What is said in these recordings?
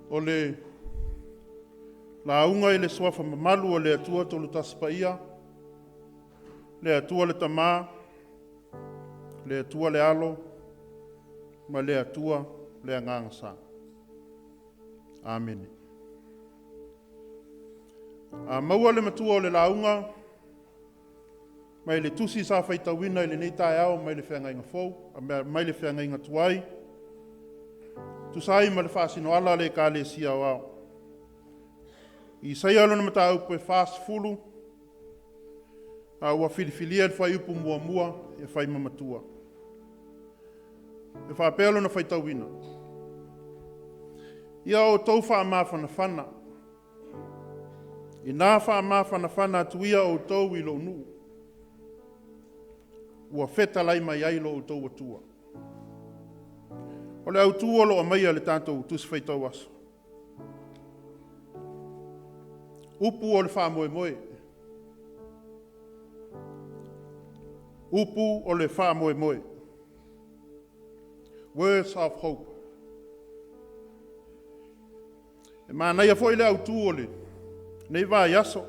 O le lauga i le Suafa mamalu o le Atua Tolutasi Paia, le Atua le Tama, le Atua le Alo, ma le Atua le Agaga Sa. Amene. A maua le matua o le lauga mai le tusi sa faitauina i lenei taeao mai le Feagaiga Fou, mai le Feagaiga Tuai, tusa ai ma le faasinoala a le Ekalesia Aoao. Isaia lona mataupu e 40, a ua filifilia le fuaiupu muamua e fai ma matua. E faapea lona faitauina: Ia outou faamafanafana, ina faamafanafana atu ia outou i lou nuu, ua fetalai mai ai lo outou Atua. O le autu o lo o aumaia e le tatou Tusi Faitau Aso, upu o le faamoemoe. Upu o le faamoemoe. Words of hope. E manaia foi le autu o lenei vaiaso,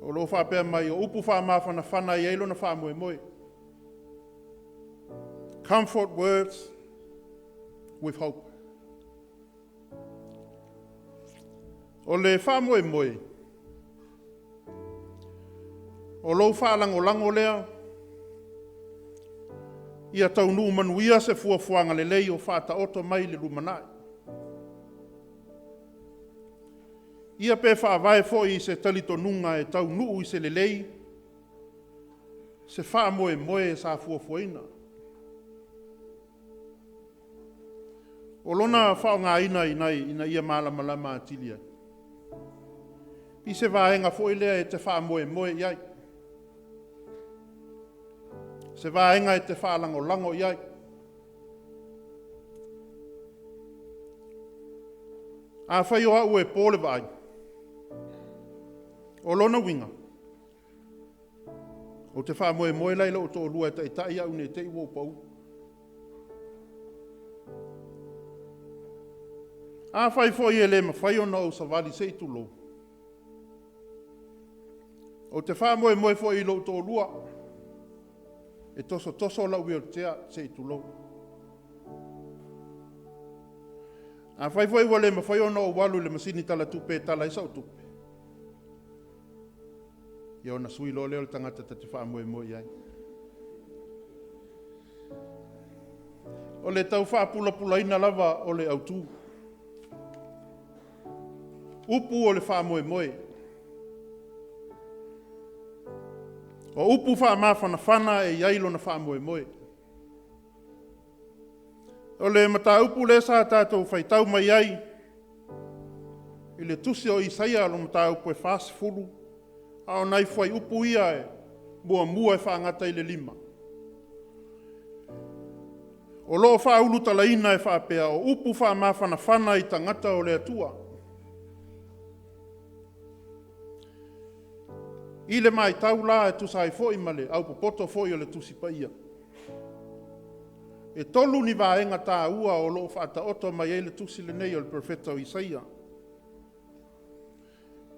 o lo o faapea mai, o upu faamafanafana e i ai lona faamoemoe. Comfort words with hope. O le faamoemoe, o lou faalagolago lea ia taunuu manuia se fuafuaga lelei o faataoto mai i le lumanai. Ia pe faavae foi i se talitonuga e taunuu i se lelei se faamoemoe sa fuafuaina. O lona faaaogaina ina ia malamalama atili ai, i se vaega foi lea e te faamoemoe i ai, se vaega e te faalagolago i ai. Afai o au e po le vaai, o lona uiga, ou te faamoemoe la i lou toalua e taitai au ne i te i ua ou pau. Afai foi e le mafai ona ou savali se i tulou, ou te faamoemoe foi i lou toalua e tosotoso lau wheelchair se i tulou. Afai foi ua le mafai ona ou alu i le masini talatupe e tala ai sau tupe, ia ona sui loa lea o le tagata ta te faamoemoe i ai. O le tau faapulapulaina lava o le autu. Upu o le faamoemoe. O upu faamafanafana e i ai lona faamoemoe. O le mataupu lea sa tatou faitau mai ai i le tusi o Isaia lona mataupu e 40, a o nai fuaiupu ia e muamua e faagata i le 5, o lo o faaulutalaina e faapea, o upu faamafanafana i tagata o le Atua. I le matau la e tusa ai foi ma le aupopoto foi o le Tusi Paia, e 3 ni vaega taua o lo o faataoto mai ai le tusi lenei o le Perofeta o Isaia.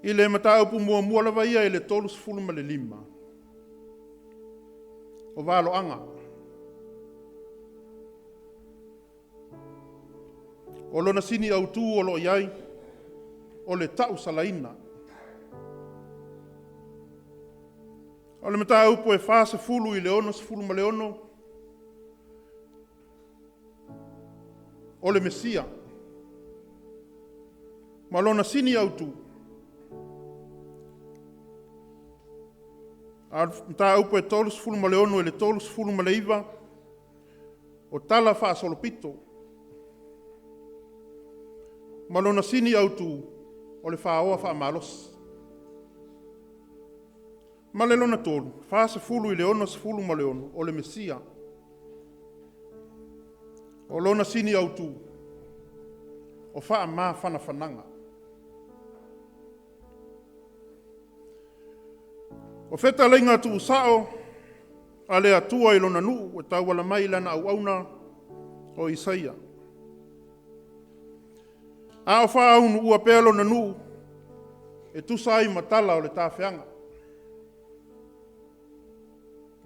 I le mataupu muamua lava ia i le 35, o valoaga. O lona sini autu o lo o i ai, o le tausalaina. O le mataupu e 40 i le 66, o le Mesia ma lona sini autu, a o le mataupu e 36 i le 39, o talafaasolopito ma lona sini autu, o le faoa faamalosi. Ma le lona tolu, 40 i le 66, o le Mesia. O lona sini autu, o faamafanafanaga. O fetalaiga tuusao a le Atua i Lona nuu e tauala mai i Lana auauna o Isaia. A o faaunuua pea lona nuu e tusa ai ma tala o le tafeaga.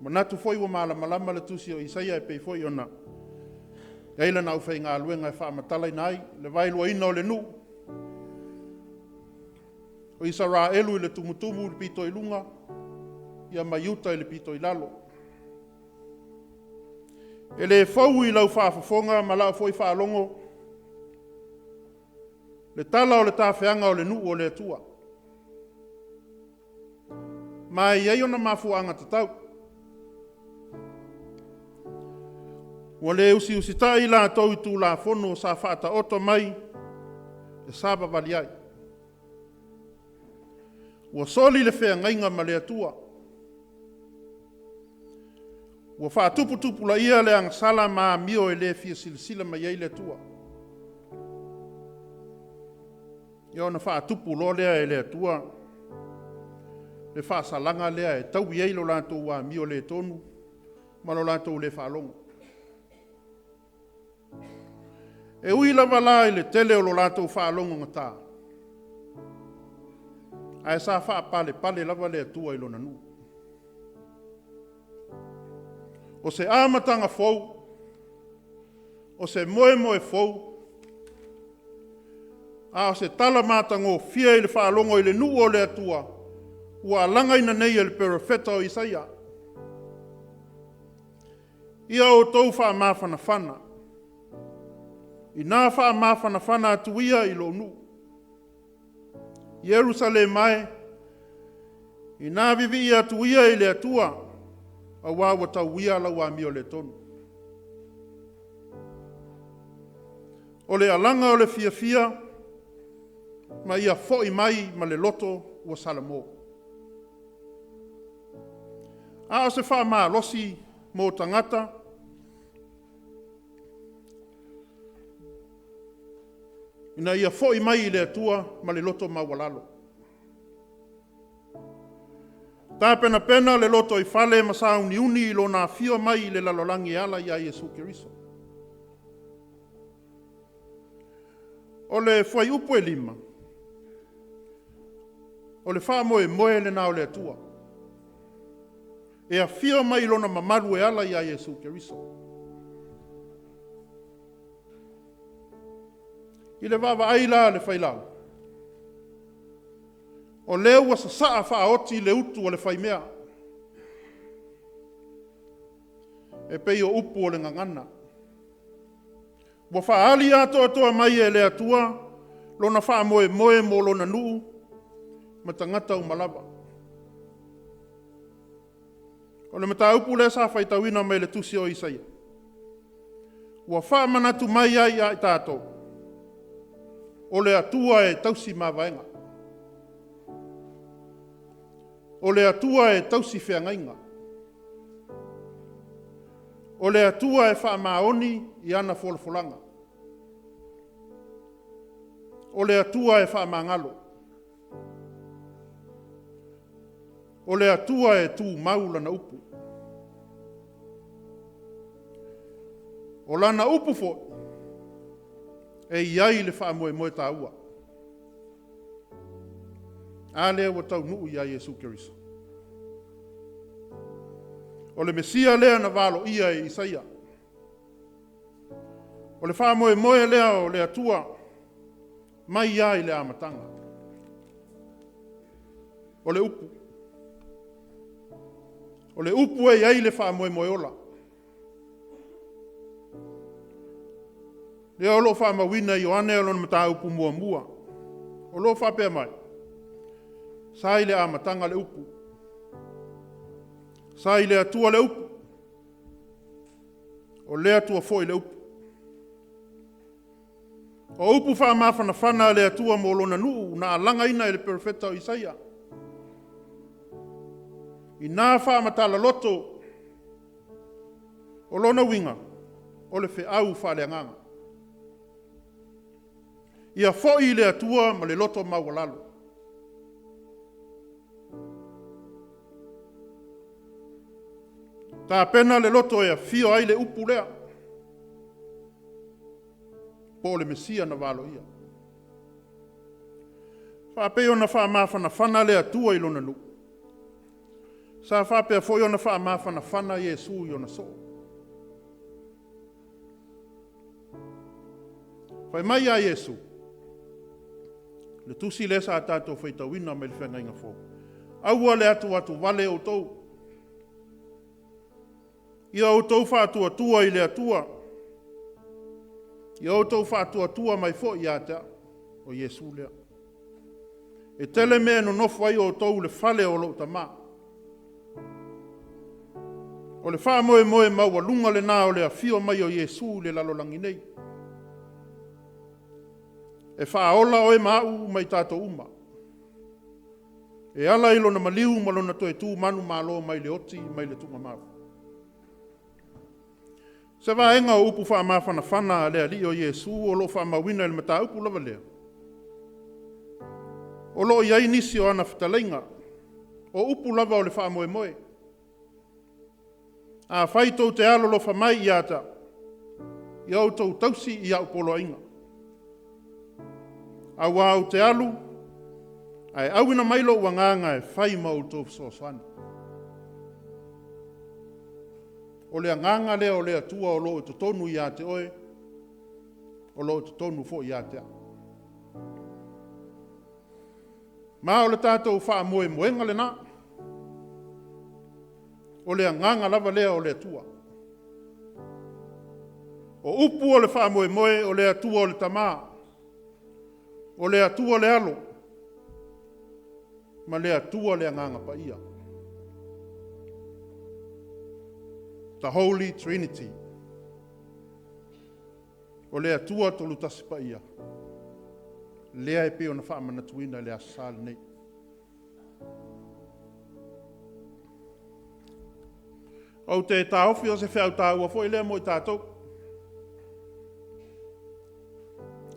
Manatu foi ua malamalama le tusi o Isaia e pei foi ona i ai lana aufaigaluega e faamatalaina ai le vaeluaina o le nuu o Isaraelu i le tumutumu i le pito i luga, ia ma Iuta i le pito i lalo. E le fou i lau faafofoga ma lau foi faalogo le tala o le tafeaga o le nuu o le Atua. Ma e i ai ona mafuaaga tatau. Ua le usiusitai i latou i Tulafono sa faataoto mai e savavali ai. Ua soli le feagaiga ma le Atua. Ua faatuputupulaia le agasala ma amio e le fia silasila mai ai le Atua. Ia ona faatupu loa lea e le Atua le faasalaga lea e taui ai lo latou amio le tonu ma lo latou le faalogo. E ui lava la i le tele o lo latou faalogogata, ae sa faapalepale lava le Atua i Lona nuu. O se amataga fou, o se moemoe fou, a o se tala matagofie i le faalogo i le nuu o le Atua ua alagaina nei e le Perofeta o Isaia. Ia outou faamafanafana, ina faamafanafana atu ia i lou nuu. Ierusalema e, ina vivii atu ia i le Atua, aua ua tauia lau amioletonu. O le alaga o le fiafia, ma ia foi mai ma le loto ua salamo. A o se faamalosi mo tagata ina ia foi mai i le Atua ma le loto maualalo. Tapenapena le lotoifale ma sauniuni i Lona afio mai i le lalolagi e ala ia Iesu Keriso. O le fuaiupu e 5, o le faamoemoe lena o le Atua, e afio mai i Lona mamalu e ala ia Iesu Keriso. I le vaavaai la a le Failao, o lea ua sasaa faaoti le utu a le faimea, e pei o upu o le gagana. Ua faaali atoatoa mai e le Atua lona faamoemoe mo lona nuu ma tagata uma lava. O le mataupu lea sa faitauina mai le tusi o Isaia, ua faamanatu mai ai ia i tatou, o le Atua e tausi mavaega. O le Atua e tausi feagaiga. O le Atua e faamaoni i ana folafolaga. O le Atua e faamagalo. O le Atua e tumau Lana upu. O Lana upu foi, e i ai le faamoemoe taua. A lea ua taunuu ia Iesu Keriso. O le Mesia lea na valoia e Isaia. O le faamoemoe lea o le Atua mai lava i le amataga. O le upu. O le upu e i ai le faamoemoe ola. Lea o lo o faamauina e Ioane lona mataupu muamua, o lo o faapea mai, sa i le amataga le upu, sa i le Atua le upu, o le Atua foi le upu. O upu faamafanafana a le Atua mo lona nuu na alagaina e le Perofeta o Isaia, i na faamatala loto, o lona uiga, o le feau faale-Agaga. Ia foi i le Atua ma le loto maualalo. Tapena le loto e afio ai le upu lea, po o le Mesia na valoia. Faapei ona faamafanafana le Atua i lona nuu, sa faapea foi ona faamafanafana Iesu i ona soo. Fai mai ia Iesu, le tusi lea sa tatou faitauina mai le Feagaiga Fou, aua le atuatuvale outou, ia outou faatuatua i le Atua, ia outou faatuatua mai foi ia te au, o Iesu lea. E tele mea e nonofo ai outou i le fale o lou Tama. O le faamoemoe maualuga lena o le afio mai o Iesu i le lalolagi nei, e faaola oe ma au ma i tatou uma, e ala i lona maliu ma lona toe tu manumalo mai le oti mai le tuugamau. Se vaega o upu faamafanafana a le Alii o Iesu o lo o faamauina i le mataupu lava lea, o lo o i ai nisi o ana fetalaiga, o upu lava o le faamoemoe. Afai tou te alolofa mai ia te au, ia outou tausi i au poloaiga, aua ou te alu ae auina mai lou Agaga e fai ma outou fesoasoani. O le agaga lea o le Atua o lo o i totonu ia te oe, o lo o i totonu foi ia te au. Ma o le tatou faamoemoega lena, o le agaga lava lea o le Atua. O upu o le faamoemoe, o le Atua o le Tama, o le Atua le Alo, ma le Atua le Agaga Paia. The Holy Trinity. O le Atua Tolutasi Paia, lea e pei ona faamanatuina i le Aso Sa lenei. Ou te taofi o se feau taua foi lea mo i tatou.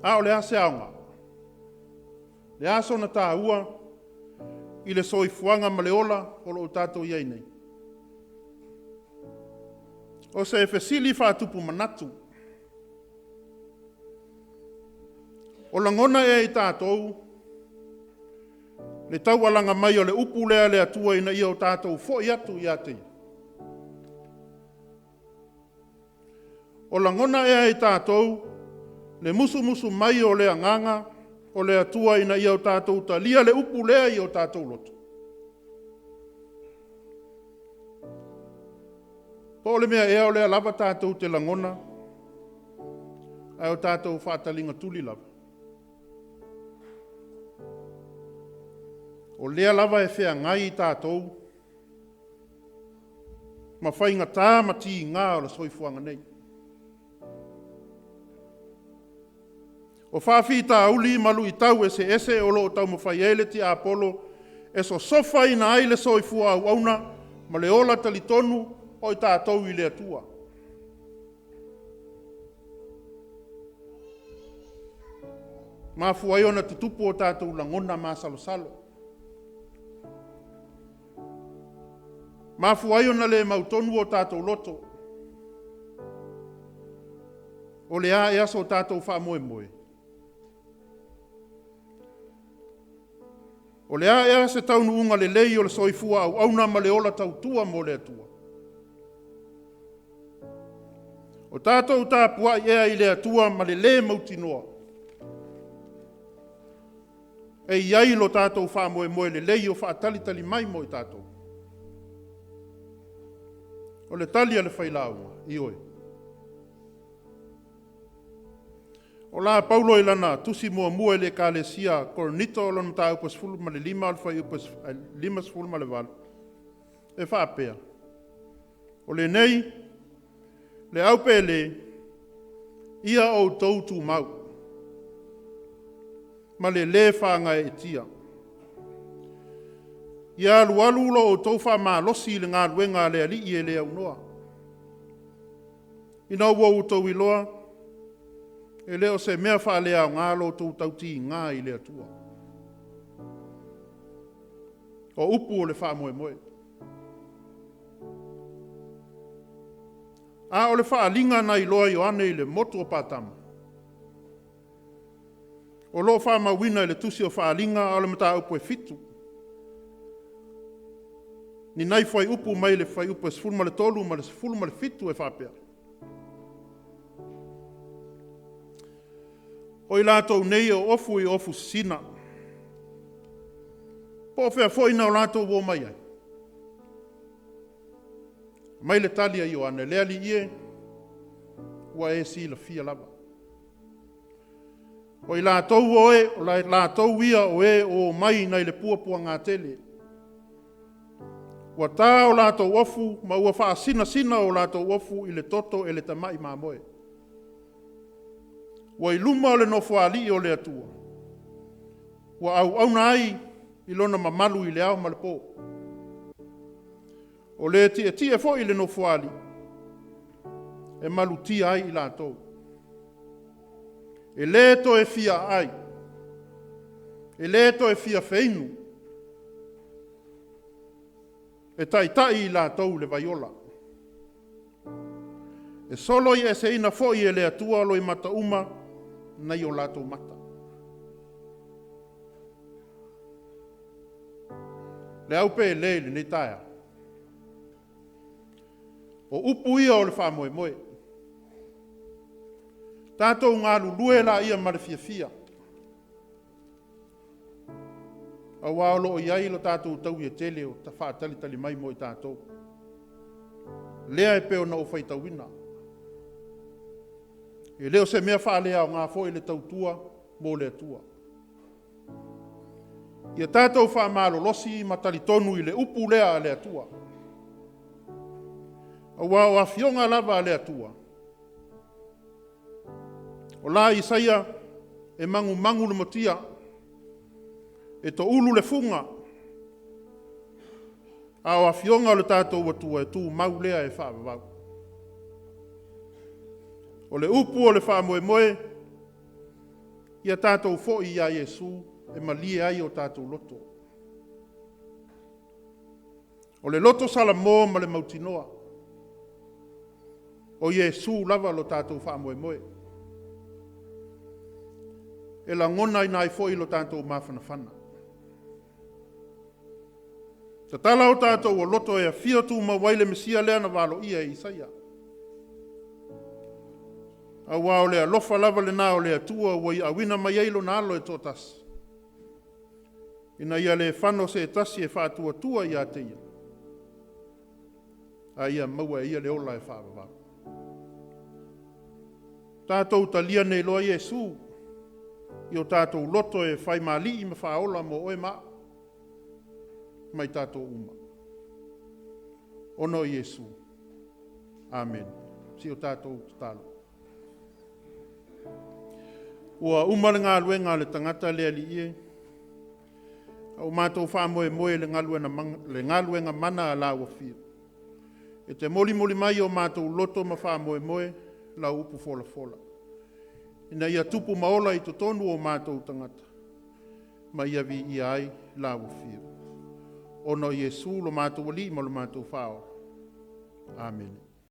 A o le a se aoga? O le a sona taua i le soifuaga ma le ola o lo o tatou i ai nei? O se fesili faatupu manatu. O lagona ea e i tatou le taualaga mai o le upu lea a le Atua ina ia o tatou foi atu ia te Ia? O lagona ea e i tatou le musumusu mai o le Agaga o le Atua ina ia o tatou talia le upu lea i o tatou loto? Po o le mea ea o lea lava tatou te lagona ae o tatou faataligatuli lava? O lea lava e feagai i tatou ma faigata ma tiga o le soifuaga nei. O faafitauli ma luitau eseese o lo o taumafai ai le tiapolo e sosofaina ai le soifua auauna ma le ola talitonu o i tatou i le Atua. E mafua ai ona tutupu o tatou lagona masalosalo, mafua ai ona le mautonu o tatou loto. O le a ea so tatou faamoemoe? O le a ea se taunuuga lelei o le soifua auauna ma le ola tautua mo le Atua? O tatou tapuai ea i le Atua ma le le mautinoa e i ai lo tatou faamoemoe lelei o faatalitali mai mo i tatou? O le tali a le Failauga, “Ioe.” O la Paulo i lana tusi muamua i le ekalesia a Korinito, lona mataupu e 15, o le fuaiupu e 58, e faapea, “O lenei, le aupele, ia outou tumau, ma le lē faagaeetia. Ia alualu lo outou faamalosi i le galuega a le Alii e le aunoa, ina ua outou iloa, e le o se mea faaleaoga lo outou tautiga i le Atua.” O upu o le faamoemoe. A o le faaaliga na iloa e Ioane i le motu o Patamo, O lo o faamauina i le tusi o Faaaliga a o le mataupu e 7, ni nai fuaiupu mai le fuaiupu e 13 ma le 17 e faapea: O i latou nei e ofu i ofu sisina, po o fea foi na o latou o mai ai? Fai mai le tali a Ioane, “Le Alii e, ua e silafia lava.” O i latou ia o e ua omai nai le puapuaga tele. Ua ta o latou ofu ma ua faasinasina o latou ofu i le toto e le Tamai Mamoe. Ua i luma o le Nofoalii o le Atua, ua auauna ai i lona mamalu i le ao ma le po. O le tietie foi i le Nofoalii e malutia ai i latou. E le toe fia aai, e le toe fia feinu, e taitai i latou i le vai ola. E soloieseina foi e le Atua loimata uma nai o latou mata. Le au pe le i lenei taeao? O upu ia o le faamoemoe. Tatou galulue laia ma le fiafia, aua o lo o i ai lo tatou taui e tele o faatalitali mai mo i tatou, lea e pei ona ou faitauina. E le o se mea faaleaoga foi le tautua mo le Atua. Ia tatou faamalolosi ma talitonu i le upu lea a le Atua, aua o Afioga lava a le Atua, o la Isaia, e magumagu le mutia, e toulu le fuga, a o Afioga o le tatou Atua, e tumau lea e faavavau. O le upu o le faamoemoe, ia tatou foi ia Iesu e malie ai o tatou loto. O le loto salamo ma le mautinoa, o Iesu lava lo tatou faamoemoe. E lagonaina ai foi lo tatou mafanafana. Tatala o tatou loto e afio tumau ai le Mesia lea na valoia e Isaia. Aua o le alofa lava lena o le Atua ua ia auina mai ai Lona Alo e toatasi, ina ia le fano se tasi e faatuatua ia te Ia, a ia maua e ia le ola e faavavau. Tatou talia nei loa Iesu i o tatou loto e fai ma Alii ma Faaola mo oe ma au, ma i tatou uma, ona o Iesu. Amene. Se i o tatou tatalo. Ua uma le galuega a le tagata le Alii e, a ua matou faamoemoe i le galuega mana a lau Afio, e te molimoli mai o matou loto ma faamoemoe lau upu folafola, ina ia tupu ma ola i totonu o matou tagata, ma ia viia ai lau Afio. Ona o Iesu lo matou Alii ma lo matou Faaola. Amene.